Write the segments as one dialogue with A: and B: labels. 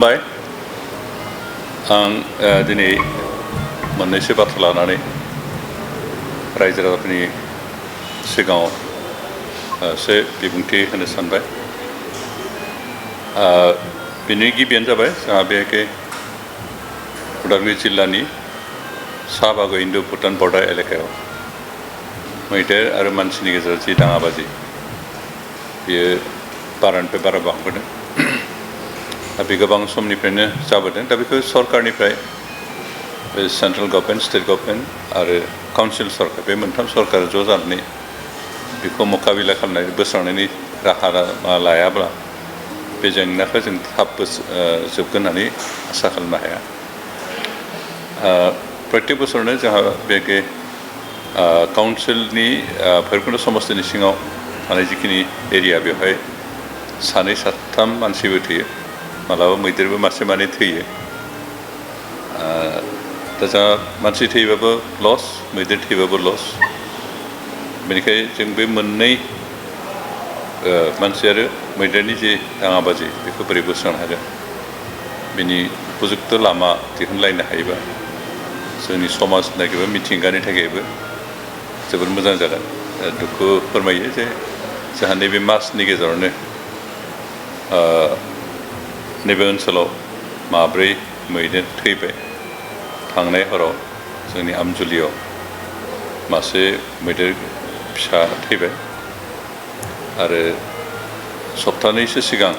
A: बाय आं दिनै मोननैसो बाथ्रा लानानै रायजो राजाफोरनि सिगाङाव एसे बिबुंथि होनो सानबाय। बिनि गिबियानो जाबाय जोंहा बेखै उदालगुरि जिल्लानि सा बाहागो इन्दो भुटान बर्डार एलेकायाव मैदेर आरो मानसिनि गेजेराव जि दाङाबाजि बेयो बारानिफ्राय बारा बांबोदों। दा बे गोबां समनिफ्रायनो जाबोदों। दा बेखौ सरकारनिफ्राय बे सेन्ट्रेल गभर्नमेन्ट, स्टेट गभर्नमेन्ट आरो काउन्सिल सरकार बे मोनथाम सरकार ज' जानानै बेखौ मुकाबिला खालामनाय बोस्रांनायनि राहा लायाब्ला बे जेंनाखौ जों थाब जोबगोन होननानै आसा खालामनो हाया। प्रत्येक बोसोरावनो जोंहा बे काउन्सिलनि भैरबकुन्द समस्तिनि सिङाव थानाय जिखिनि एरिया बेवहाय सानै साथाम मानसिबो थैयो, मालाबा मैदेरबो मासे मानै थैयो। दा जोंहा मानसि थैबाबो लस, मैदेर थैबाबो लस। बेनिखायनो जों बे मोननै मानसि आरो मैदेरनि जे दाङाबाजि बेखौ बोरै बोस्रांनो हागोन बेनि उपयुक्त लामा दिहुनलायनो हायोबा जोंनि समाजनि थाखायबो मिथिंगानि थाखायबो जोबोर मोजां जागोन। दुखु फोरमायो जे जोंहा नैबे मासनि गेजेरावनो नैबे ओनसोलाव माब्रै मैदेर थैबाय। थांनाय हराव जोंनि आमजुलियाव मासे मैदेर फिसा थैबाय आरो सप्तानैसो सिगां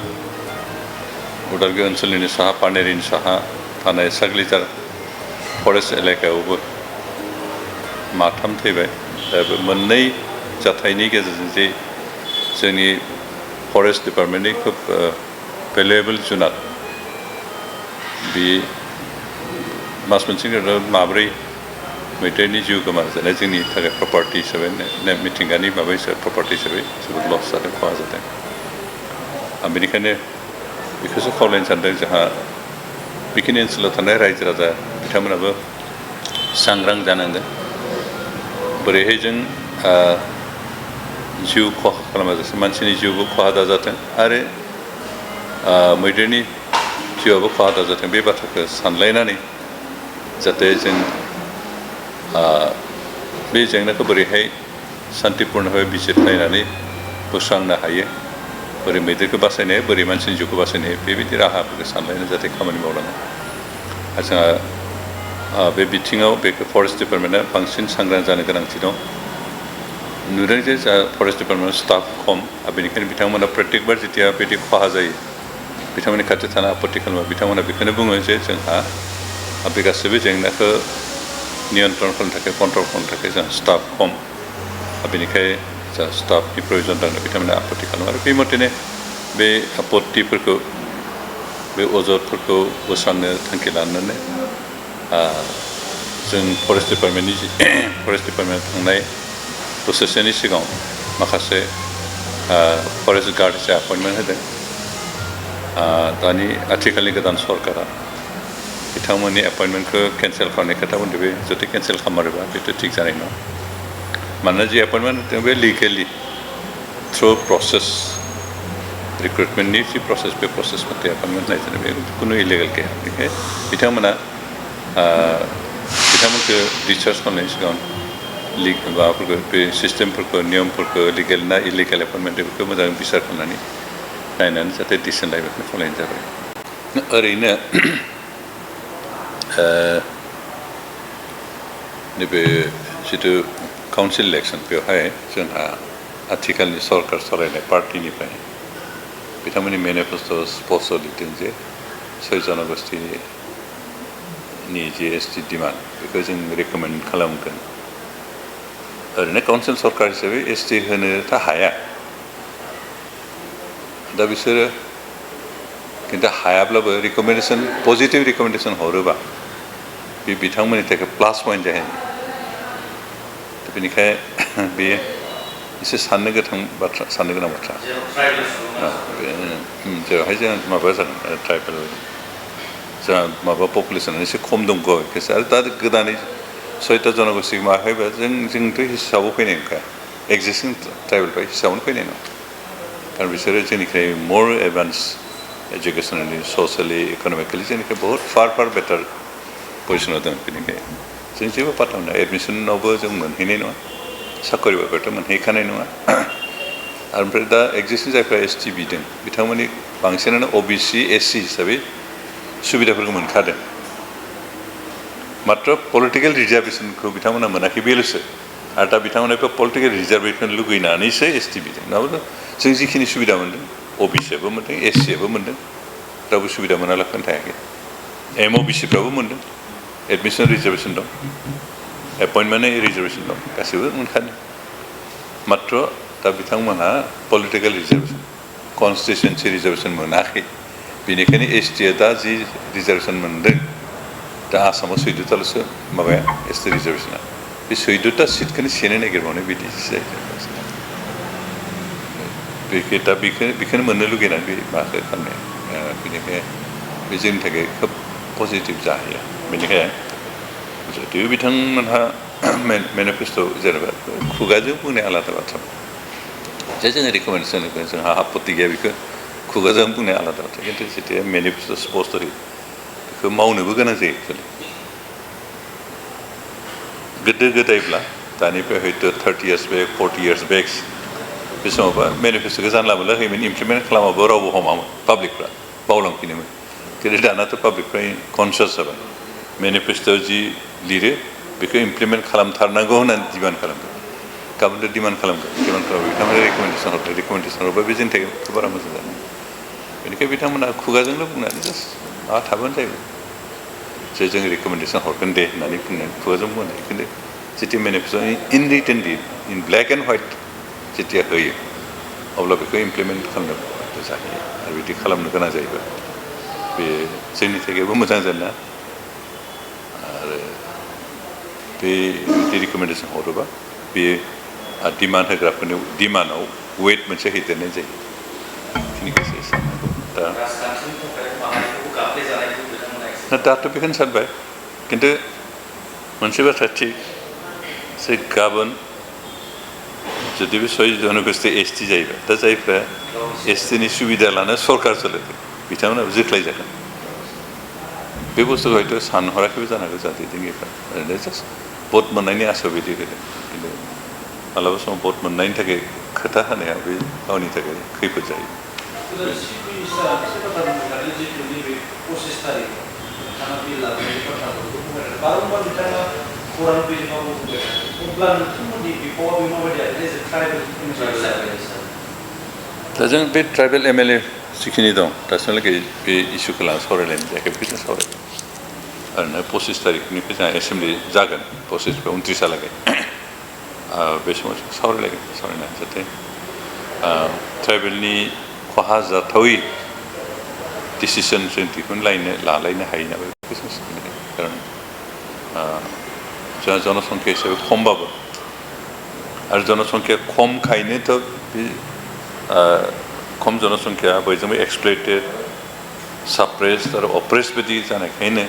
A: उदालगुरि ओनसोलनिनो साहा पानेरिनि साहा थानाय साग्लिजार फरेस्ट एलेकायावबो माथाम थैबाय। दा बे मोननै जाथायनि गेजेरजों जे जोंनि फरेस्ट डिपार्टमेन्टनि खोब भेलुएबल जुनार बे मास मोनसेनि गेजेराव माब्रै मैदेरनि जिउ गोमाजानाय जोंनि थाखाय प्रपार्टि हिसाबै मिथिंगानि माबा हिसाबै प्रपार्टि हिसाबै जोबोद लस जादों, खहा जादों। आं बेनिखायनो बेखौसो खावलायनो सानदों जोंहा बेखिनि ओनसोलाव थानाय रायजो राजा बिथांमोनाबो सांग्रां जानांगोन। बोरैहाय जों जिउ खहा खालामाजासे मानसिनि जिउबो खहा दाजाथों आरो मैदेरनि जिउआबो खहा दाजाथों बे बाथ्राखौ सानलायनानै जाहाथे जों बे जेंनाखौ बोरैहाय सान्तिपुर्नभाबै बिजिरलायनानै बोस्रांनो हायो, बोरै मैदेरखौ बासायनो हायो, बोरै मानसिनि जिउखौ बासायनो हायो, बेबायदि राहाफोरखौ सानलायनानै जाहाथे खामानि मावलाङो। जोंहा बे बिथिङाव बेखौ फरेस्ट डिपार्टमेन्टआ बांसिन सांग्रां जानो गोनांथि दं। नुदों जे जोंहा फरेस्ट डिपार्टमेन्टआव स्टाफ खम, बेनिखायनो बिथांमोना प्रत्येकबार जेथिया बिदि खहा जायो बिथांमोननि खाथियाव थाना आपत्ति खालामो। बिथांमोना बेखौनो बुङो जे जोंहा बे गासैबो जेंनाखौ नियन्त्रण खालामनो थाखाय, कन्ट्रल खालामनो थाखाय जोंहा स्टाफ खम, बेनिखायनो जोंहा स्टाफनि प्रयजन दं। बिथांमोना आपत्ति खालामो आरो बे मथेनो बे आपत्तिफोरखौ, बे अजदफोरखौ बोस्रांनो थांखि लानानै जों फरेस्ट डिपार्टमेन्टआव थांनाय बोसोरसेनि सिगाङाव माखासे फरेस्ट गार्ड हिसाबै एपइन्टमेन्ट होदों। दानि आथिखालनि गोदान सरकारा बिथांमोननि एपइन्टमेन्टखौ केन्सेल खालामनाय खोथा बुंदों। बे जुदि केन्सेल खालामारोबा बेथ' थिग जानाय नङा। मानोना जि एपइन्टमेन्ट होदों बे लिगेलि थ्रु प्रसेस, रिक्रुटमेन्टनि जि प्रसेस, बे प्रसेस मथे एपइन्टमेन्ट होनाय जादों, बे खुनु इलिगेल गैया। बेनिखायनो बिथांमोनखौ डिसचार्ज खालामनायनि सिगां माबाफोरखौ, बे सिस्टेमफोरखौ, नियमफोरखौ लिगेल ना इलिगेल एपइन्टमेन्ट बेखौ मोजाङै बिसार खालामनानै नायनानै जाहाथे डिसिसन लायो बेखौ खावलायनाय जाबाय। ओरैनो नैबे जिथु काउन्सिल इलेक्सन बेवहाय जोंहा आथिखालनि सरकार सालायनाय पार्टिनिफ्राय बिथांमोननि मेनिफेस्ट'आव स्पष्ट लिरदों जे 6 जनगोष्ठीनि जि ST डिमान्ड बेखौ जों रेकमेन्ड खालामगोन। ओरैनो काउन्सिल सरकार हिसाबै ST होनोथ' हाया। दा बिसोरो खिन्थु हायाब्लाबो रिकमेन्डेसन, पजिटिभ रिकमेन्डेसन हरोबा बे बिथांमोननि थाखाय प्लास पइन्ट जाहैयो। बेनिखायनो बेयो एसे साननो गोनां बाथ्रा। जेरावहाय जों माबा जागोन ट्राइबेल जोंहा माबा पपुलेसना एसे खम दं गयखौसो आरो दा गोदानै 6टा जनगोष्ठी माहायबा जोंथ' हिसाबाव फैनाय नंखाया। एक्जिस्टिं ट्राइबेलफ्रा हिसाबावनो फैनाय नङा, खारन बिसोरो जोंनिख्रुइ मर एडभान्स एजुकेशनली ससियली इकोनमिकली जोंनिखौ बहुत फार बेटार पजिशनाव दं बेनिखाय जों जेबो पात्ता मोना एडमिसनावबो जों मोनहैनाय नङा साकरिबाबोथ' मोनहैखानाय नङा आरो ओमफ्राय दा एक्जिस्टिं जायफ्रा एसटि बिदों बिथांमोननि बांसिनानो ओबिसि एससि हिसाबै सुबिदाफोरखौ मोनखादों मात्र पलिटिकेल रिजार्भेशनखौ बिथांमोना मोनाखै बेल'सो आरो दा बिथांमोना पलिटिकेल रिजार्भेशन लुगैनानैसो एसटि बिदों नङाबा जों जिखिनि सुबिदा मोनदों ओबिसिआबो मोनदों एससिआबो मोनदों रावबो सुबिदा मोनालाफानो थायाखै एमअबिसिफ्राबो मोनदों एडमिसन रिजार्भेशन दं एपइन्टमेन्ट रिजार्भेशन दं गासैबो मोनखादों मात्र दा बिथांमोनहा पलिटिकेल रिजार्भेशन कनस्टिटुएन्सि रिजार्भेशन मोनाखै बेनिखायनो एसटिआ दा जि रिजार्भेशन मोनदों दा आसामाव 14ताल'सो माबाया एसटि रिजार्भेशना बे 14ता सिटखौनो सेनो नागिरबावनाय बिदिसो जायो दा बेखौनो मोननो लुगैनानै बे माखौ खालामनाया बेनिखायनो बे जोंनि थाखाय खोब पजिटिभ जाहैया बेनिखायनो जुदिबो बिथांमोनहा मेनिफेस्ट' जेनेबा खुगाजों बुंनाय आलादा बाथ्रा जे जोङो रिकमेन्डेसन होगोन जोंहा आपत्ति गैया बेखौ खुगाजों बुंनाय आलादा बाथ्रा खिन्थु जेथिया मेनिफेस्ट' स्पष्ट होयो बेखौ मावनोबो गोनां जायो एक्सुवेलि गोदो गोदायब्ला दानिफ्राय हयथ' 30 years बेक 40 years बेक बे समावबा मेनिफेस्ट'खौ जानला मोनला होयोमोन इमप्लिमेन्ट खालामाबो रावबो हमामोन पाब्लिकफ्रा बावलांफिनोमोन खिन्थु दानाथ' पाब्लिकफ्रा कनसियास जाबाय मेनिफेस्ट'आव जि लिरो बेखौ इमप्लिमेन्ट खालामथारनांगौ होननानै डिमान्ड खालामदों गाबोनथ' डिमान्ड खालामगोन बिथांमोना रिकमेन्डेसन हरबाय बे जोंनि थाखाय बारा मोजां जादों बेनिखायनो बिथांमोना खुगाजोंल' बुंनानै जास्ट माबा थाबानो जायो जे जों रिकमेन्डेसन हरगोन दे होननानै बुंनानै खुगाजों बुंनाय खिन्थु जेथिया मेनिफेस्ट'आव इन रिटेनलि इन ब्लेक एन्ड व्हाइट जेथिया होयो अब्ला बेखौ इमप्लिमेन्ट खालामनो जाहैयो आरो बिदि खालामनो गोनां जायोबा बे जोंनि थाखायबो मोजां जाना आरो बे रिकमेन्डेसन हरोबा बे डिमान्ड होग्राफोरनि डिमान्डआव वेट मोनसे हैदेरनाय जायो बेखिनिखौसो साननांगौ दा दाथ' बेखौनो सानबाय खिन्थु मोनसे बाथ्रा थिग जे गाबोन जुदि बे 6 जनगोष्ठी एसटि जायोबा दा जायफ्रा एसटिनि सुबिदा लानो सरकार सोलिदों बिथांमोनाबो जोख्लाय जागोन बे बुस्थुखौ हयथ' सानहराखैबो जानो हागौ जाहाथे जोंनिफ्रा ओरैनो जास्ट भट मोननायनि आसा बिदि होदों खिन्थु मालाबा समाव भट मोननायनि थाखाय खोथा होनाया बे गावनि थाखाय खैफोद जायो दा जों बे ट्राइबेल एमएलए जिखिनि दं दासिमहालागै बे इस्युखौ लानानै सावरायलायनाय जायाखै बेखौनो सावरायबाय ओरैनो 25 तारिखनिफ्राय जोंहा एसेमब्लि जागोन 25-29 बे समाव सावरायनानै जाहाथे ट्राइबेलनि खहा जाथावै डिसिसन जों लालायनो हायो नामा बेखौ जों खारन जोंहा जनसंख्या हिसाबै खमबाबो आरो जनसंख्या खमखायनोथ' बे खम जनसंख्या बयजोंबो एक्सप्लइटेड साप्रेस्ड आरो अप्रेस्ड बायदि जानायखायनो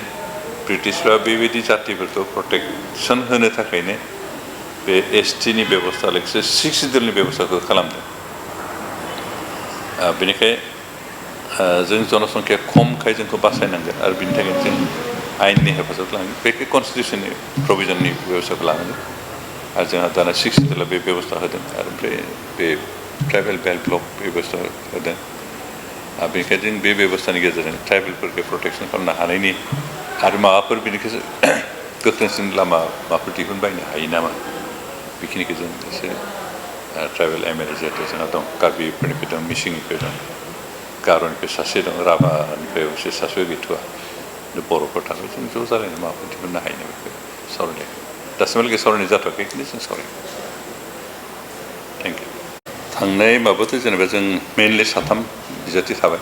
A: ब्रिटिशफ्रा बेबायदि जातिफोरखौ प्रटेक्सन होनो थाखायनो बे एसटिनि बेबस्था लोगोसे 6 सिडिउलनि बेबस्थाखौ खालामदों बेनिखायनो जों जनसंख्या खमखाय जोंखौ बासायनांगोन आरो बिनि थाखायनो जों आयेननि हेफाजाब लानांगोन बेखौ कनस्टिटिउसननि प्रभिजननि बेबस्थाखौ लानांगोन आरो जोंहा दाना 6 सिडिउला बे बेबस्था होदों आरो ओमफ्राय बे ट्राइबेल बेल्ट ब्लक बेबस्था होदों बेनिखायनो जों बे बेबस्थानि गेजेरजों ट्राइबेलफोरखौ प्रटेक्सन खालामनो हानायनि आरो माबाफोर बेनिखायनो गोख्रोंसिन लामा माबाफोर दिहुनबायनो हायो नामा बेखिनिखौ जों एसे ट्राइबेल एमएलए जिहेतु जोंहा दं कार्बिफोरनिफ्राय दं मिसिंनिफ्राय दं गार'निफ्राय सासे दं राभानिफ्राय अबसे सासे गैथ'वा बर'फोर थाबाय जों ज' जालायनो माबाफोर दिहुननो हायो ना बेखौ सावरायलाय दासिमहालागै सावरायनाय जाथ'वाखै खिन्थु जों सावरायगोन थेंक इउ थांनाय माबाथ' जेनेबा जों मेनलि 3 बिजाथि थाबाय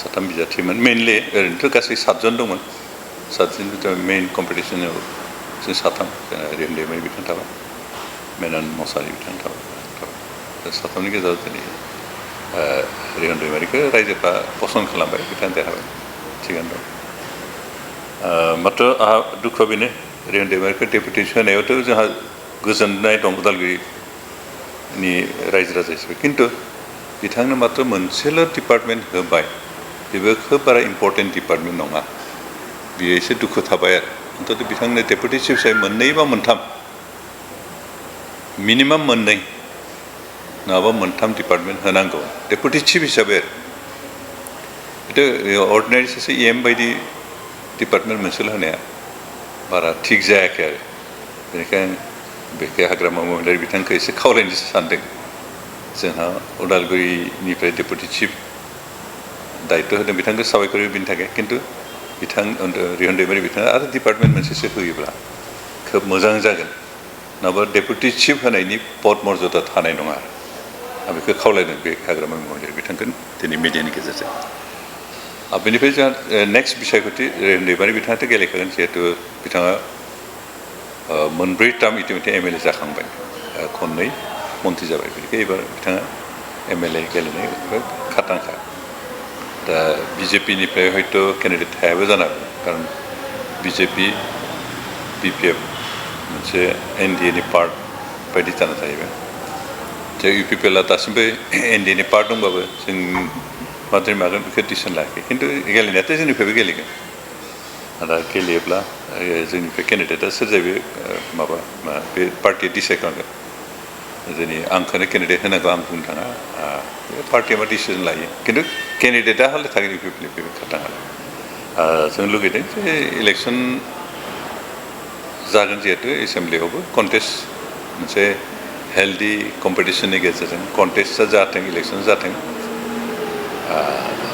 A: 3 बिजाथिमोन मेनलि ओरैनोथ' गासै 7 जन दंमोन 7 जन मेइन कम्पिटिसनाव जों 3 जोंहा रिहेन दैमारि बिथां थाबाय मेनन मसारि बिथां थाबाय 7नि गेजेराव दिनै रिहेन दैमारिखौ रायजोफ्रा पसन्द खालामबाय बिथां देरहाबाय थिगानो दं मात्र आंहा दुखुआ बेनो रिहेन दैमारिखौ डेपुटेसन होनायावथ' जोंहा गोजोननाय दं उदालगुरिनि रायजो राजा हिसाबै खिन्थु बिथांनो मात्र मोनसेल' डिपार्टमेन्ट होबाय बेबो खोब बारा इम्पर्टेन्ट डिपार्टमेन्ट नङा बियो एसे दुखु थाबाय आरो अन्तत बिथांनो डेपुटि चिफ हिसाबै मोननै बा मोनथाम मिनिमाम मोननै नङाबा मोनथाम डिपार्टमेन्ट होनांगौ डेपुटि चिफ हिसाबै आरो अर्डिनारि सासे EM बायदि डिपार्टमेन्ट मोनसेल' होनाया बारा थिग जायाखै आरो बेनिखायनो बेखे हाग्रामा महिलारि बिथांखौ एसे खावलायनोसो सानदों जोंहा उदालगुरिनिफ्राय डेपुटि चिफ दायित्व होदों बिथांखौ साबायखर बिनि थाखाय खिन्थु बिथां रिहन दैमारि बिथाङा आरो डिपार्टमेन्ट मोनसेसो होयोब्ला खोब मोजां जागोन नङाबा डेपुटि चिफ होनायनि पद मर्यादा थानाय नङा आं बेखौ खावलायदों बे हाग्रामा महिलारि बिथांखौ दिनै मिडियानि गेजेरजों बेनिफ्राय जोंहा नेक्स्ट बिसायख'थि रिहन दैमारि बिथाङाथ' गेलेखागोन जिहेतु बिथाङा मोनब्रै टार्म इतिमধ্যে MLA जाखांबाय खननै मन्थ्रि जाबाय बेनिखाय एबार बिथाङा MLA गेलेनाय खाथांखा दा BJP-निफ्राय हयथ' केन्डिडेट थायाबो जानो हागौ खारन BJP BPF मोनसे NDA-नि पार्ट बायदि जाना थाहैबाय जे UPPL-आ दासिमबो NDA-नि पार्ट दंबाबो जों माद्राय मागोन बेखौ डिसिसन लायाखै खिन्थु गेलेनायाथ' जोंनिफ्रायबो गेलेगोन दा गेलेयोब्ला जोंनिफ्राय केन्डिडेटआ सोर जायो माबा बे पार्टिया डिसाइड खालामगोन जोंनि आंखौनो केन्डिडेट होनांगौ आं बुंनो थाङा पार्टिया मा डिसिसन लायो खिन्थु केन्डिडेटआ हले थागोन UPPL-निफ्राय खाथाङा जों लुगैदों जे इलेक्सन जागोन जिहेतु एसेम्ब्लियावबो कन्टेस्ट मोनसे हेल्दि कम्पिटिसननि गेजेरजों कन्टेस्टआ जाथों इलेक्सन जाथों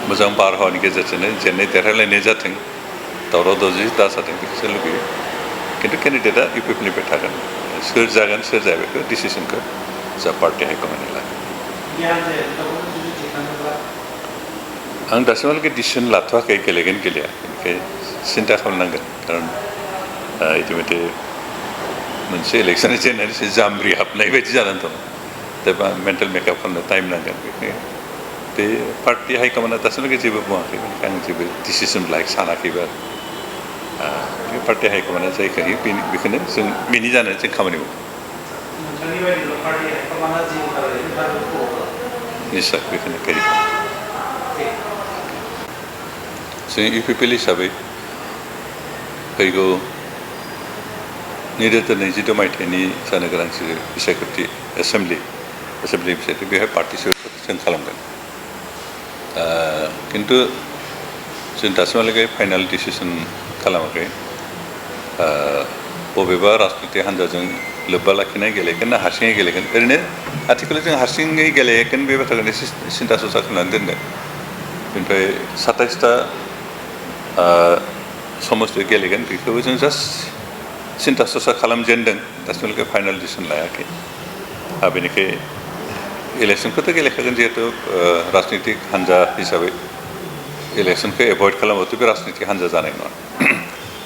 A: मोजां बारहावानि गेजेरजोंनो जेननाय देरहालायनाय जाथों दावराव दावसि दा जाथों बेखौसो लुगैयो खिन्थु केन्डिडेटआ UPPL-निफ्राय थागोन सोर जागोन सोर जाया बेखौ डिसिसनखौ जा पार्टि हाइकमान्डआ लागोन आं दासिमहालागै डिसिसन लाथ'वाखै गेलेगोन गेलेया बेनिखायनो सिन्था खालामनांगोन खारन इतिमধ্যে मोनसे इलेक्सन जेननानै जाम्ब्रि हाबनाय बायदि जानानै दं दा मेन्टेल मेकआप खालामनो टाइम नांगोन बेखायनो बे पार्टि हाइकमान्डआ दासिमहालागै जेबो बुङाखै बेनिखायनो आं जेबो डिसिसन लायक सानाखैबो आरो पार्टि हाइकमान्डआ जायखौ होयो बेखौनो जों बेनि जानो जों खामानि मावो निस्सय बेखौनो केरि खालामो जों UPPL हिसाबै फैगौ 2022 मायथाइनि जानो गोनां बिसायख'थि एसेम्ब्लि बिसायख'थि बेवहाय पार्टिसिपेट जों खालामगोन खिन्थु जों दासिमहालागै फाइनाल डिसिसन खालामाखै बबेबा राजनितिक हान्जाजों लोब्बा लाखिनाय गेलेगोन ना हारसिङै गेलेगोन ओरैनो आथिखालाव जों हारसिङै गेलेगोन बे बाथ्राखौनो सिन्था सरसा खालामनानै दोनदों बेनिफ्राय 27टा समस्ति गेलेगोन बेखौबो जों जास्ट सिन्था सरसा खालामजेनदों दासिमहालागै फाइनाल डिसिसन लायाखै बेनिखाय इलेक्सनखौथ' गेलेखागोन जिहेतु राजनितिक हान्जा हिसाबै इलेक्सनखौ एभयड खालामबाथ' बे राजनितिक हान्जा जानाय नङा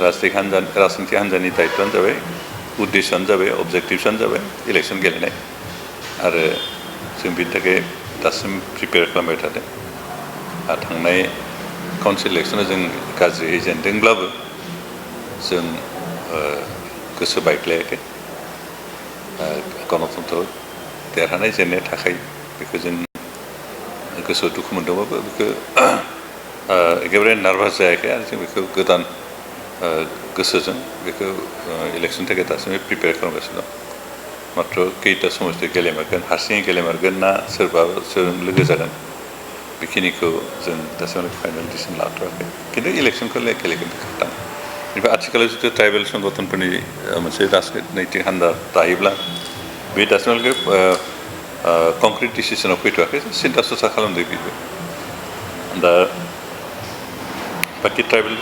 A: राजनितिक हान्जानि दायित्वआनो जाबाय उद्देश्यआनो जाबाय अबजेक्टिभ्सआनो जाबाय इलेक्सन गेलेनाय आरो जों बिनि थाखाय दासिम प्रिपेयार खालामबाय थादों थांनाय काउन्सिल इलेक्सनाव जों गाज्रियै जेनदोंब्लाबो जों गोसो बायग्लायाखै गणतन्त्र देरहानाय जेननाय थाखाय बेखौ जों गोसोआव दुखु मोनदोंबाबो बेखौ एखेबारे नार्भास जायाखै आरो जों बेखौ गोदान गोसोजों बेखौ इलेक्सननि थाखाय दासिमबो प्रिपेयार खालामगासिनो दं मात्र खैथा समस्ति गेलेमारगोन हारसिङै गेलेमारगोन ना सोरबा सोरजों लोगो जागोन बेखिनिखौ जों दासिमहालागै फाइनाल डिसिसन लाथ'वाखै खिन्थु इलेक्सनखौ गेलेगोन खाथां बेनिफ्राय आथिखालाव जुदि ट्राइबेल संगठनफोरनि मोनसे राजनैतिक हान्जा दायोब्ला बे दासिमहालागै कंक्रिट डिसिसनाव फैथ'वाखै सिन्था सरसा खालामदों बेबो दा बाखि ट्राइबेल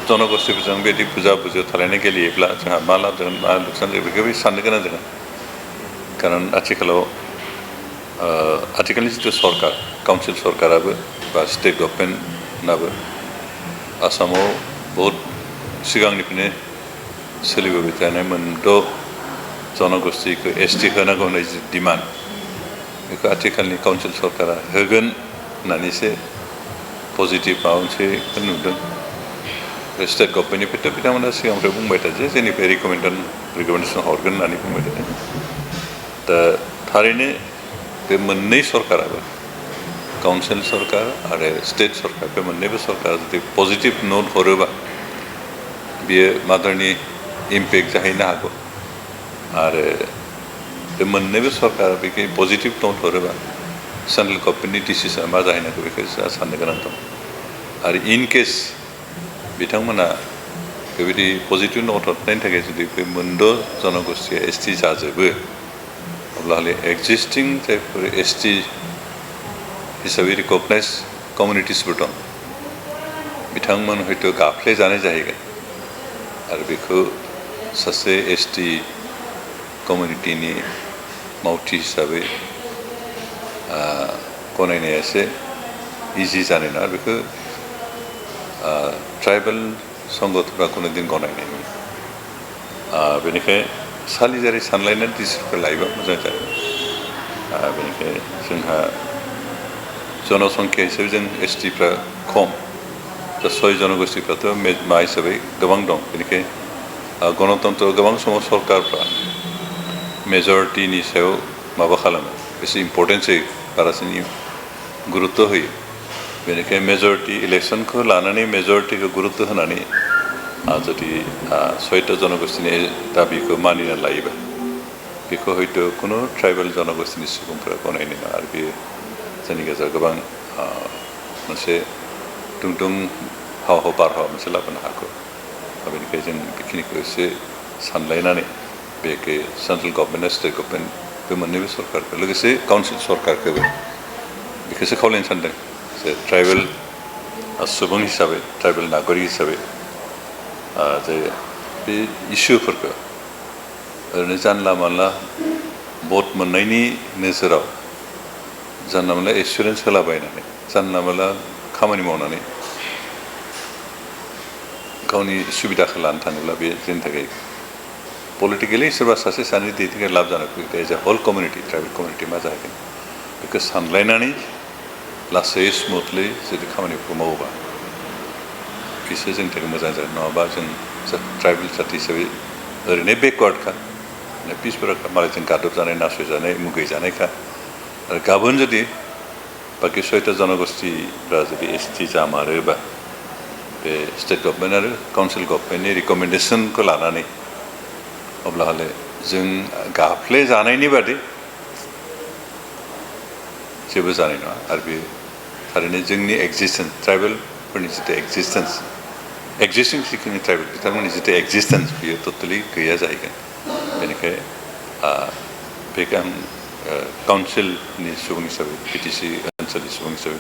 A: जनगोष्ठीफोरजों बेबायदि बुजा बुजा थालायनाय गेलेयोब्ला जोंहा मा लाब जागोन मा लुकसान जागोन बेखौबो साननो गोनां जागोन खारन आथिखालनि जिथु सरकार काउन्सिल सरकाराबो बा स्टेट गभर्नमेन्टआबो आसामाव बहुद सिगांनिफ्रायनो सोलिबोबाय थानाय मोनद' जनगोष्ठीखौ ST होनांगौ होननाय जि डिमान्ड बेखौ आथिखालनि काउन्सिल सरकारा होगोन होननानैसो पजिटिभ माबा मोनसेखौ नुदों स्टेट गभर्नमेन्टनिफ्रायथ' बिथांमोना सिगांनिफ्राय बुंबाय थादों जे जोंनिफ्राय रिकमेन्डेसन हरगोन होननानै बुंबाय थादों दा थारैनो बे मोननै सरकाराबो काउन्सिल सरकार आरो स्टेट सरकार बे मोननैबो सरकारा जुदि पजिटिभ नोट हरोबा बियो मादारनि इम्पेक्ट जाहैनो हागौ आरो बे मोननैबो सरकारा बेखौ पजिटिभ नोट हरोबा सेन्ट्रेल गभर्नमेन्टनि डिसिसना मा जाहैनांगौ बेखौ साननो गोनां दं आरो इन केस बिथांमोना बेबायदि पजिटिभ नोट हरनायनि थाखाय जुदि बे मोनद' जनगोष्ठीया एसटि जाजोबो अब्ला हले एक्जिस्टिं जायफोर एसटि हिसाबै रिकगनाइज कमिउनिटिसफोर दं बिथांमोन हयथ' गाफ्लेजानाय जाहैगोन आरो बेखौ सासे एसटि कमिउनिटिनि मावथि हिसाबै गनायनाया एसे इजि जानाय नङा बेखौ ट्राइबेल संगठनफ्रा कुनु दिन गनायनाय नङा बेनिखायनो सालिजारि सानलायनानै डिसिसनखौ लायोबा मोजां जागोन बेनिखायनो जोंहा जनसंख्या हिसाबै जों एसटिफ्रा खम दा 6 जनगोष्ठीफ्राथ' मा हिसाबै गोबां दं बेनिखायनो गणतन्त्र गोबां समाव सरकारफ्रा मेजरिटिनि सायाव माबा खालामो एसे इम्पर्टेन्स होयो बारासिन गुरुत्व होयो बेनिखायनो मेजरिटि इलेक्सनखौ लानानै मेजरिटिखौ गुरुत्व होनानै जुदि 6टा जनगोष्ठीनि दाबिखौ मानिना लायोबा बेखौ हयथ' कुनु ट्राइबेल जनगोष्ठीनि सुबुंफोरा गनायनाय नङा आरो बेयो जोंनि गेजेराव गोबां मोनसे दुंदुं हाव बारहावा मोनसे लाबोनो हागौ बेनिखायनो जों बेखिनिखौ एसे सानलायनानै बेखौ सेन्ट्रेल गभर्नमेन्ट स्टेट गभर्नमेन्ट बे मोननैबो सरकारखौ लोगोसे काउन्सिल सरकारखौबो बेखौसो खावलायनो सानदों जे ट्राइबेल सुबुं हिसाबै ट्राइबेल नागरिक हिसाबै जे बे इस्युफोरखौ ओरैनो जानला मानला भट मोननायनि नोजोराव जानला मानला एसुरेन्स होलाबायनानै जानला मानला खामानि मावनानै गावनि सुबिदाखौ लानो थाङोब्ला बे जोंनि थाखाय पलिटिकेलि सोरबा सासे सानै दैदेनगिरि लाब जानो फैयो as a whole community tribal community मा जाहैगोन बेखौ सानलायनानै लासै स्मुथलि जुदि खामानिफोरखौ मावोबा बिसोर जोंनि थाखाय मोजां जागोन नङाबा जों ट्राइबेल जाथि हिसाबै ओरैनो बेकवार्डखा पिसफोरखा मालायजों गादबजानाय नासयजानाय मुगैजानायखा आरो गाबोन जुदि बाखि 6टा जनगोष्ठीफ्रा जुदि एसटि जामारोबा बे स्टेट गभर्नमेन्ट आरो काउन्सिल गभर्नमेन्टनि रिकमेन्डेसनखौ लानानै अब्ला हले जों गाफ्ले जानायनि बादै जेबो जानाय नङा आरो बे थारैनो जोंनि एक्जिस्टेन्स ट्राइबेलफोरनि जितु एक्जिस्टिं जिखिनि ट्राइबेल बिथांमोननि जितु एक्जिस्टेन्स बेयो टटेलि गैया जाहैगोन बेनिखायनो बेखौ आं काउन्सिलनि सुबुं हिसाबै बिटिसि ओनसोलनि सुबुं हिसाबै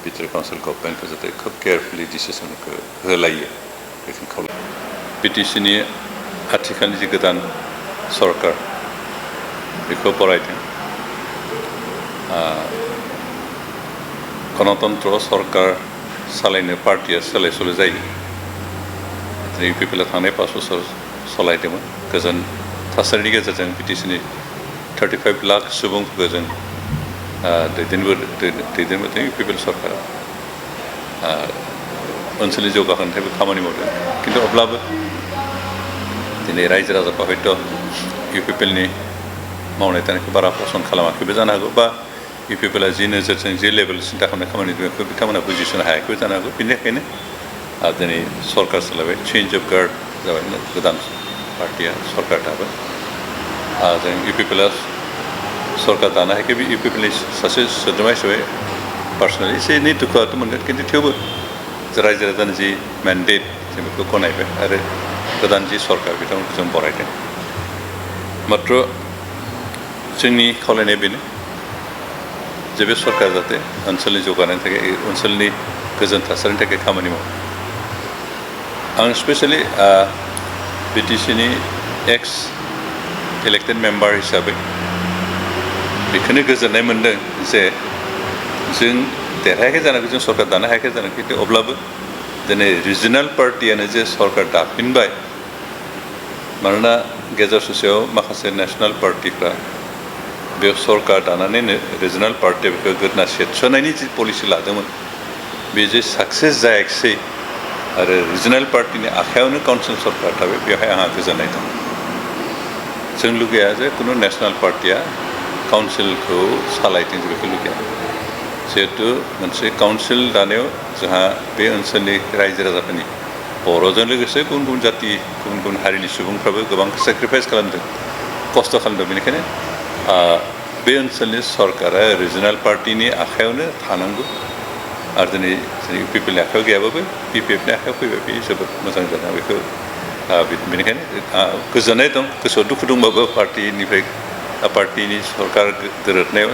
A: बिटिआर काउन्सिल गभर्नमेन्टखौ जाहाथे खोब केयारफुलि डिसिसनखौ होलायो बेखौ खावलायो बिटिसिनि आथिखालनि जि गोदान सरकार बेखौ बरायदों गणतन्त्र सरकार सालायनो पार्टिया सोलाय सोल' जायो इउपिपिएलआ थांनाय 5 बोसोर सालायदोंमोन गोजोन थासारिनि गेजेरजों बिटिसिनि 35 लाख सुबुंफोरखौ जों दैदेनबोदों इउपिपिएल सरकारा ओनसोलनि जौगाहोनो थाखायबो खामानि मावदों खिन्थु अब्लाबो दिनै रायजो राजाफ्रा हयथ' इउपिपिएलनि मावनाय दांनायखौ बारा पसन्द खालामाखैबो जानो हागौ बा इउपिपिएलआ जि नोजोरजों जि लेभेल सिन्था खालामनाय खामानि बेखौ बिथांमोना बुजिस'नो हायाखैबो जानो हागौ बेनिखायनो दिनै सरकार सोलायबाय चेन्ज अफ गार्ड जाबाय गोदान पार्टिया सरकार थाबाय जों इउपिपिएलआ सरकार दानो हायाखै बे इउपिपिएलनि सासे सोद्रोमा हिसाबै पार्सनेलि एसे एनै दुखुआथ' मोनगोन खिन्थु थेवबो रायजो राजानि जि मेन्डेट जों बेखौ गनायबाय आरो गोदान जि सरकार बिथांमोनखौ जों बरायदों मात्र जोंनि खावलायनाया बेनो जे बे सरकार जाहाथे ओनसोलनि जौगानायनि थाखाय ओनसोलनि गोजोन थासारिनि थाखाय खामानि मावो आं स्पेसियेलि बिटिसिनि एक्स इलेक्टेड मेम्बार हिसाबै बेखौनो गोजोननाय मोनदों जे जों देरहायाखै जानांगौ जों सरकार दानो हायाखै जानांगौ खिन्थु अब्लाबो दिनै रिजनाल पार्टियानो जे सरकार दाफिनबाय मानोना गेजेर ससेयाव माखासे नेसनेल पार्टिफ्रा बे सरकार दानानैनो रिजनाल पार्टिया बेखौ गोदना सेतस'नायनि जि पलिसि लादोंमोन बे जे साक्सेस जायाखिसै आरो रिजनाल पार्टिनि आखायावनो काउन्सिल सरकार थाबाय बेवहाय आंहा गोजोननाय दं जों लुगैया जे कुनु नेसनेल पार्टिया काउन्सिलखौ सालायथों बेखौ लुगैया जिहेतु मोनसे काउन्सिल दानायाव जोंहा बे ओनसोलनि रायजो राजाफोरनि बर'जों लोगोसे गुबुन गुबुन जाति गुबुन गुबुन हारिनि सुबुंफ्राबो गोबां सेक्रिफाइस खालामदों खस्थ' खालामदों बेनिखायनो बे ओनसोलनि सरकारा रिजनाल पार्टिनि आखायावनो थानांगौ आरो दिनै इउ पि पि एलनि आखायाव गैयाबाबो पि पि एफनि आखायाव फैबाय बे जोबोद मोजां जादों बेखौ बेनिखायनो गोजोननाय दं गोसोआव दुखु दंबाबो पार्टिनि सरकार दोरोदनायाव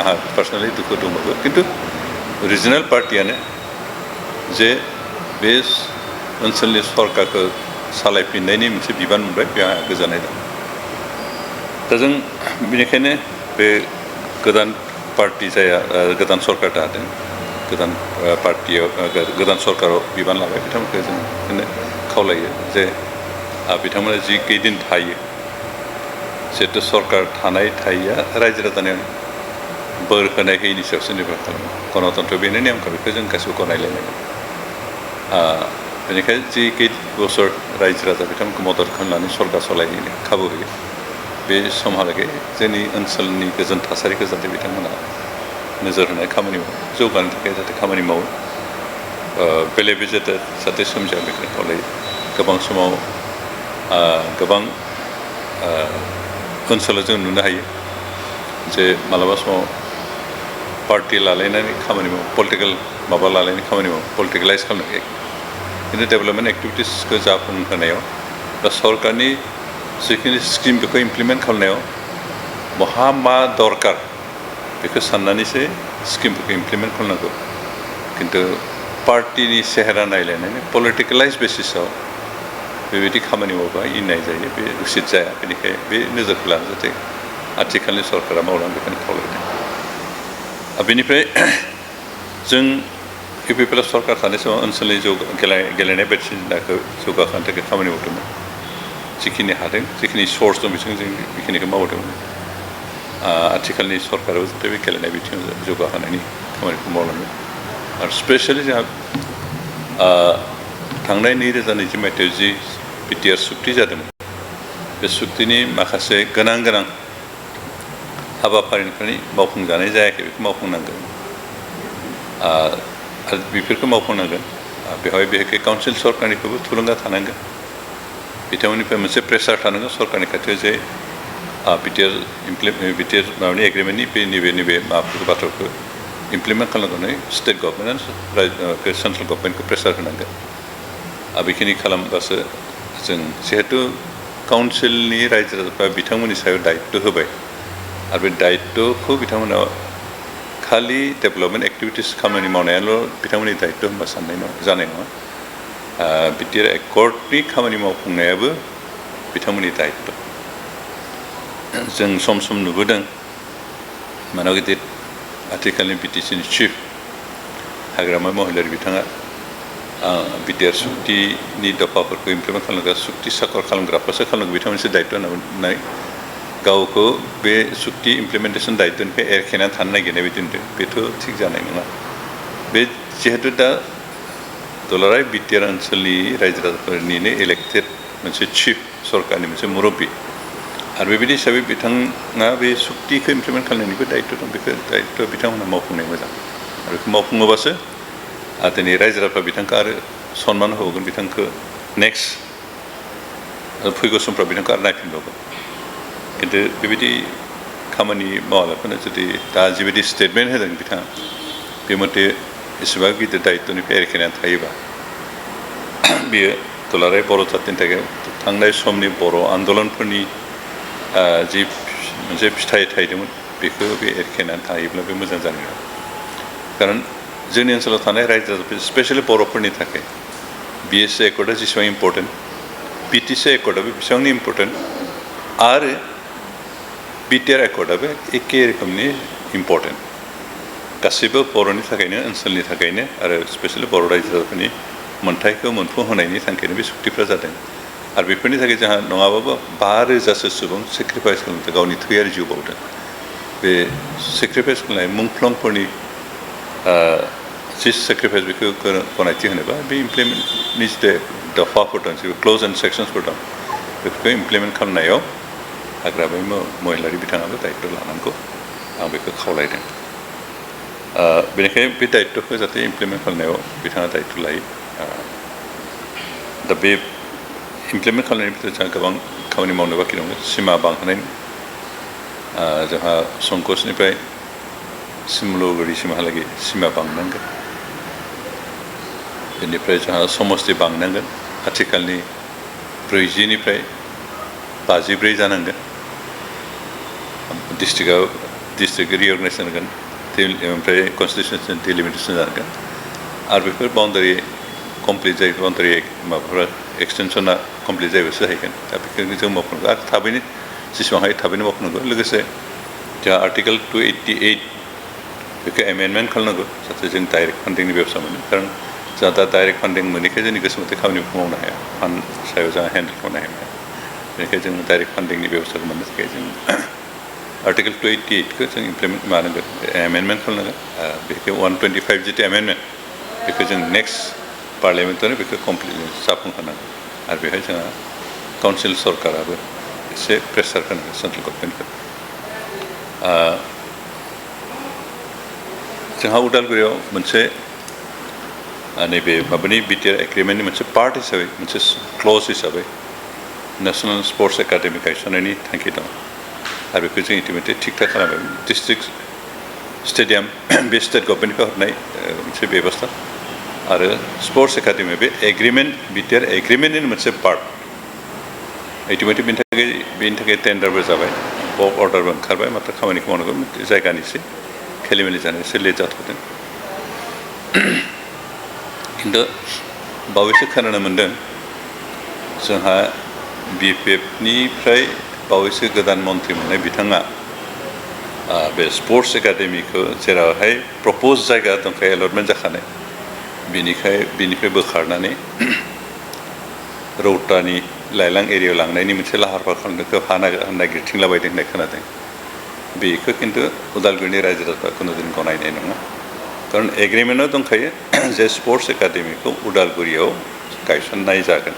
A: आंहा पार्सनेलि दुखु दंबाबो खिन्थु रिजनाल पार्टियानो जे बे ओनसोलनि सरकारखौ सालायफिननायनि मोनसे बिबान मोनबाय बेहा गोजोननाय दं दा जों बेनिखायनो बे गोदान पार्टि जाया गोदान सरकार दादों गोदान पार्टियाव गोदान सरकाराव बिबान लाबाय बिथांमोनखौ जों बेखौनो खावलायो जे बिथांमोना जि खैदिन थायो जिहेतु सरकार थायैया रायजो राजानि बोर होनाय होयिनि सायावसो निर्भर खालामो गणतन्त्र बेनो नेमखा बेखौ जों गासिबो गनायलायनांगोन बेनिखायनो जि बोसोर रायजो राजा बिथांमोनखौ मदद खालामनानै सरकार सालायनो खाबु होयो बे समहालागै जोंनि ओनसोलनि गोजोन थासारिखौ जाहाथे बिथांमोना नोजोर होनाय खामानि मावो जौगानो थाखाय जाहाथे खामानि मावो बेले बेजे जाहाथे सोमजिया बेखौनो खावलायो गोबां समाव गोबां ओनसोलाव जों नुनो हायो जे मालाबा समाव पार्टि लालायनानै खामानि मावो पलिटिकेल माबा लालायनानै खामानि मावो पलिटिकेलाइज खालामनो खिन्थु डेभेलपमेन्ट एक्टिभिटिसखौ जाफुंहोनायाव बा सरकारनि जिखिनि स्किम बेखौ इमप्लिमेन्ट खालामनायाव बहा मा दरकार बेखौ साननानैसो स्किमफोरखौ इमप्लिमेन्ट खालामनांगौ खिन्थु पार्टिनि सेहेरा नायलायनानै पलिटिकेलाइज बेसिसाव बेबायदि खामानि मावबा इनाय जायो बे उचित जाया बेनिखायनो बे नोजोरखौ लानो जाहाथे आथिखालनि सरकारा मावलां बेखौनो खावलायदों बेनिफ्राय जों इउ पि पि एल सरकार थानाय समाव ओनसोलनि गेलेनाय बायदिसिनाखौ जौगाखांनो थाखाय खामानि मावदोंमोन जिखिनि हादों जिखिनि सर्स दं बिथिं जों बेखिनिखौ मावदोंमोन आथिखालनि सरकाराबो जाहाथे बे गेलेनाय बिथिङाव जौगाहोनायनि खामानिखौ मावलाङो आरो स्पेसियेलि जोंहा थांनाय 2020 मायथाइयाव जि बिटिआर सुक्ति जादोंमोन बे सुक्तिनि माखासे गोनां हाबाफारिनिफ्राय मावफुंजानाय जायाखै बेखौ मावफुंनांगोन आरो बेफोरखौ मावफुंनांगोन बेवहाय बेहाय काउन्सिल सरकारनिफ्रायबो थुलुंगा थानांगोन बिथांमोननिफ्राय मोनसे प्रेसार थानांगोन सरकारनि खाथियाव जे बिटिआर माबानि एग्रिमेन्टनि बे नैबे माबाफोरखौ बाथ्राखौ इमप्लिमेन्ट खालामनानै स्टेट गभर्नमेन्ट सेन्ट्रेल गभर्नमेन्टखौ प्रेसार होनांगोन बेखिनि खालामबासो जों जिहेतु काउन्सिलनि रायजो राजाफ्रा बिथांमोननि सायाव दायित्व होबाय आरो बे दायित्वखौ बिथांमोना खालि डेभेलपमेन्ट एक्टिभिटिस खामानि मावनायाल' बिथांमोननि दायित्व होनबा जानाय नङा बिटिआर एकर्डनि खामानि मावफुंनायाबो बिथांमोननि दायित्व जों सम नुबोदों मानव गिदिर आथिखालनि बिटिसिनि चिफ हाग्रामा महिलारि बिथाङा बिटिआर सुक्तिनि दफाफोरखौ इमप्लिमेन्ट खालामग्रा सुक्ति साकर खालामग्राफ्रासो खालामनांगौ बिथांमोनसो दायित्व होननानै गावखौ बे सुक्ति इमप्लिमेन्टेसन दायित्वनिफ्राय एरखेनानै थानो नागिरनाय बायदि नुदों बेथ' थिग जानाय नङा बे जिहेतु दा दुलाराय बिटिआर ओनसोलनि रायजो राजाफोरनिनो इलेक्टेड मोनसे चिफ सरकारनि मोनसे मुरब्बि आरो बेबायदि हिसाबै बिथाङा बे सुक्तिखौ इमप्लिमेन्ट खालामनायनिबो दायित्व दं बेखौ दायित्व बिथांमोनहा मावफुंनाय मोजां आरो बेखौ मावफुङोबासो दिनै रायजो राजाफ्रा बिथांखौ आरो सनमान होबावगोन बिथांखौ नेक्स्ट फैगौ समफ्राव बिथांखौ आरो नायफिनबावगोन खिन्थु बेबायदि खामानि मावालाफोरनो जुदि दा जिबायदि स्टेटमेन्ट होदों बिथाङा बे मथे एसेबां गिदिर दायित्वनिफ्राय एरखेनानै थायोबा बेयो दुलाराय बर' जातिनि थाखाय थांनाय समनि बर' आन्दलनफोरनि जि मोनसे फिथाइ थायदोंमोन बेखौ बे एरखेनानै थायोब्ला बे मोजां जानाय नङा खारन जोंनि ओनसोलाव थानाय रायजो राजाफोर स्पेसियेलि बर'फोरनि थाखाय बिएसए एकर्डआ जेसेबां इम्पर्टेन्ट बिटिसि एकर्डआबो बेसेबांनो इम्पर्टेन्ट आरो बिटिआर एकर्डआबो एखे रोखोमनि इम्पर्टेन्ट गासैबो बर'नि थाखायनो ओनसोलनि थाखायनो आरो स्पेसियेलि बर' रायजो राजाफोरनि मोनथायखौ मोनफुंहोनायनि थांखिनो बे सुक्तिफ्रा जादों आरो बेफोरनि थाखाय जोंहा नङाबाबो 5,000सो सुबुं सेक्रिफाइस खालामदों गावनि थैयारि जिउ बावदों बे सेक्रिफाइस खालामनाय मुंख्लंफोरनि जि सेक्रिफाइस बेखौ गनायथि होनोबा बे इमप्लिमेन्टनि जितु दफाफोर दं जेबो क्ल'ज एन्ड सेक्सन्सफोर दं बेफोरखौ इमप्लिमेन्ट खालामनायाव हाग्रामा महिलारि बिथाङाबो दायित्व लानांगौ आं बेखौ खावलायदों बेनिखायनो बे दायित्वखौ जाहाथे इमप्लिमेन्ट खालामनायाव बिथाङा दायित्व लायो दा बे इमप्लिमेन्ट खालामनायनि भितराव जोंहा गोबां खामानि मावनो बाखि दङ सिमा बांहोनाय जोंहा संकसनिफ्राय सिमलुगुरिसिमहालागै सिमा बांनांगोन बेनिफ्राय जोंहा समस्ति बांनांगोन आथिखालनि 40निफ्राय 54 जानांगोन डिस्ट्रिक्ट रिअर्गनाइजेसन जागोन ओमफ्राय कन्स्टिटिउसन डिलिमिटेसन जागोन आरो बेफोर बाउन्डारि कमप्लिट जायो बाउन्डारि माबाफोरा एक्सटेनसना कमप्लिट जायोबासो जाहैगोन दा बेखौ जों मावफुंनांगौ आरो थाबैनो जेसेबां हायो थाबैनो मावफुंनांगौ लोगोसे जोंहा आर्टिकेल 288 बेखौ एमेन्डमेन्ट खालामनांगौ जाहाथे जों डाइरेक्ट फान्डिंनि बेबस्था मोनो खारन जोंहा दा डाइरेक्ट फान्डिं मोनैखाय जोंनि गोसो मथे खामानिखौ मावनो हाया फान्ड सायाव जोंहा हेन्डेल खालामनो हाया बेनिखायनो जों डाइरेक्ट फान्डिंनि बेबस्थाखौ मोननो थाखाय जों आर्टिकेल 288 जों इमप्लिमेन्ट मानांगोन एमेन्डमेन्ट खालामनांगोन बेखौ 125 जितु एमेन्डमेन्ट बेखौ जों नेक्स्ट पार्लियामेन्टआवनो बेखौ कमप्लिट जाफुंहोनांगोन आरो बेहाय जोंहा काउन्सिल सरकाराबो एसे प्रेसार होनांगोन सेन्ट्रेल गभर्नमेन्टखौ जोंहा उदालगुरियाव मोनसे नैबे माबानि बिटिआर एग्रिमेन्टनि मोनसे पार्ट हिसाबै मोनसे क्लज हिसाबै नेशनेल स्पर्ट्स एकाडेमि गायसननायनि थांखि दं आरो बेखौ जों इटिमेटलि थिग थाक खालामबाय डिस्ट्रिक्ट स्टेडियाम बे स्टेट गभर्नमेन्टखौ हरनाय मोनसे बेबस्था आरो स्पर्ट्स एकाडेमि बे एग्रिमेन्ट बिटिआर एग्रिमेन्टनि मोनसे पार्ट इटिमेटलि बेनि थाखाय टेन्डारबो जाबाय वर्क अर्डारबो ओंखारबाय माथ्र खामानिखौ मावनांगौ जायगानिसो खेलिमेलि जानाय एसे लेट जाथ'दों खिन्थु बावैसो खोनानो मोन्दों जोंहा BPFनिफ्राय बावैसो गोदान मन्त्रि मोननाय बिथाङा बे स्पर्ट्स एकाडेमिखौ जेरावहाय प्रप'ज जायगा दंखायो एलटमेन्ट जाखानाय बिनिफ्राय बोखारनानै रौतानि लाइलां एरियायाव लांनायनि मोनसे लाहार फाहार खालामनायखौ हा नागिरथिंलाबायदों होननाय खोनादों बेखौ खिन्थु उदालगुरिनि रायजो राजाफ्रा खुनुदिन गनायनाय नङा खारन एग्रिमेन्टआव दंखायो जे स्पर्ट्स एकाडेमिखौ उदालगुरियाव गायसननाय जागोन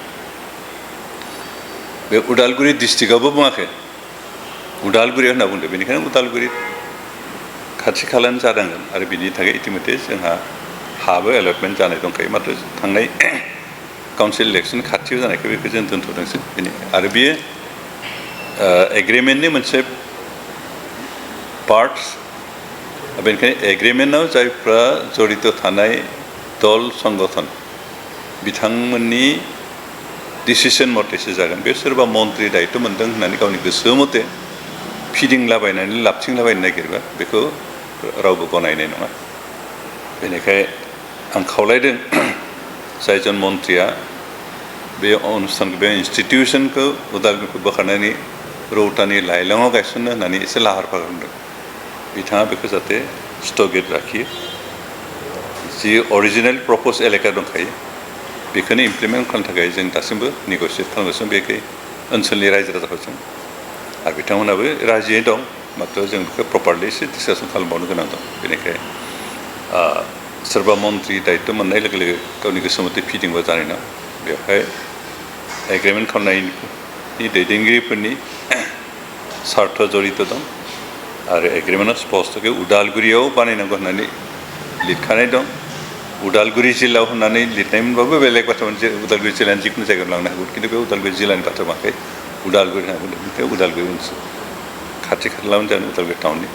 A: बे उदालगुरि डिस्ट्रिक्टआवबो बुङाखै उदालगुरियाव होनना बुंदों बेनिखायनो उदालगुरि खाथि खालानो जानांगोन आरो बिनि थाखाय इतिमধ্যে जोंहा हाबो एलटमेन्ट जानाय दंखायो माथ्र थांनाय काउन्सिल इलेक्सन खाथियाव जानायखौ बेखौ जों दोनथ'दोंसो आरो बेयो एग्रिमेन्टनि मोनसे पार्टस बेनिखायनो एग्रिमेन्टआव जायफ्रा जड़ित थानाय दल संगठन बिथांमोननि डिसिसन मतेसो जागोन बे सोरबा मन्त्रि दायित्व मोनदों होननानै गावनि गोसो मते फिदिंलाबायनानै लाबथिंलाबायनो नागिरबा बेखौ रावबो गनायनाय नङा बेनिखाय आं खावलायदों जायजन मन्त्रिया बे अनुष्ठानखौ बे इन्स्टिटिउसनखौ उदालगुरिखौ बोखारनानै रौतानि लाइलाङाव गायसननो होननानै एसे लाहार फाहार खालामदों बिथाङा बेखौ जाहाथे स्थगित लाखियो जि अरिजिनेल प्रप'ज एलेका दंखायो बेखौनो इमप्लिमेन्ट खालामनो थाखाय जों दासिमबो नेगसियेट खालामगासिनो बेखौ ओनसोलनि रायजो राजाफोरजों आरो बिथांमोनाबो राजियै दं माथ्र जों बेखौ प्रपारलि एसे डिसकासन खालामबावनो गोनां दं बेनिखायनो सोरबा मन्त्रि दायित्व मोननाय लोगो लोगो गावनि गोसो मथे फिदिंबा जानाय नङा बेवहाय एग्रिमेन्ट खालामनायनि दैदेनगिरिफोरनि सार्थ जड़ित दं आरो एग्रिमेन्टआव स्पष्टकै उदालगुरियाव बानायनांगौ होननानै लिरखानाय दं उदालगुरि जिल्लायाव होननानै लिरनायमोनबाबो बेलेग बाथ्रामोन जे उदालगुरि जिल्लानि जिखुनु जायगायाव लांनो हागौ खिन्थु बे उदालगुरि जिल्लानि बाथ्रा बुङाखै उदालगुरि होनना बुंदों बेनिखाय उदालगुरि ओनसोल खाथि खालायावनो जागोन उदालगुरि टाउननि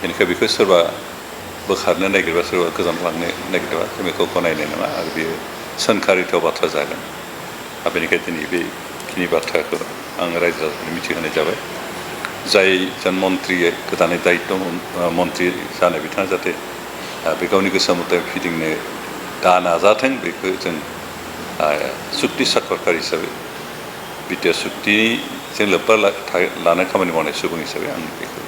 A: बेनिखाय बेखौ सोरबा बोखारनो नागिरबा सोरबा गोजान लांनो नागिरबा जों बेखौ गनायनाय नङा आरो बेयो सोंखारिथाव बाथ्रा जागोन आरो बेनिखायनो दिनै बेखिनि बाथ्राखौ आं रायजो राजाफोरनो मिथिहोनाय जाबाय जायजन मन्त्रि गोदानै दायित्व मन्त्रि जानाय बिथाङा जाहाथे बे गावनि गोसो मथे फिदिंनो दा नाजाथों बेखौ जों सुक्ति साखरकार हिसाबै बिटिआर सुक्तिजों लोब्बा लानाय खामानि मावनाय सुबुं हिसाबै आं बेखौ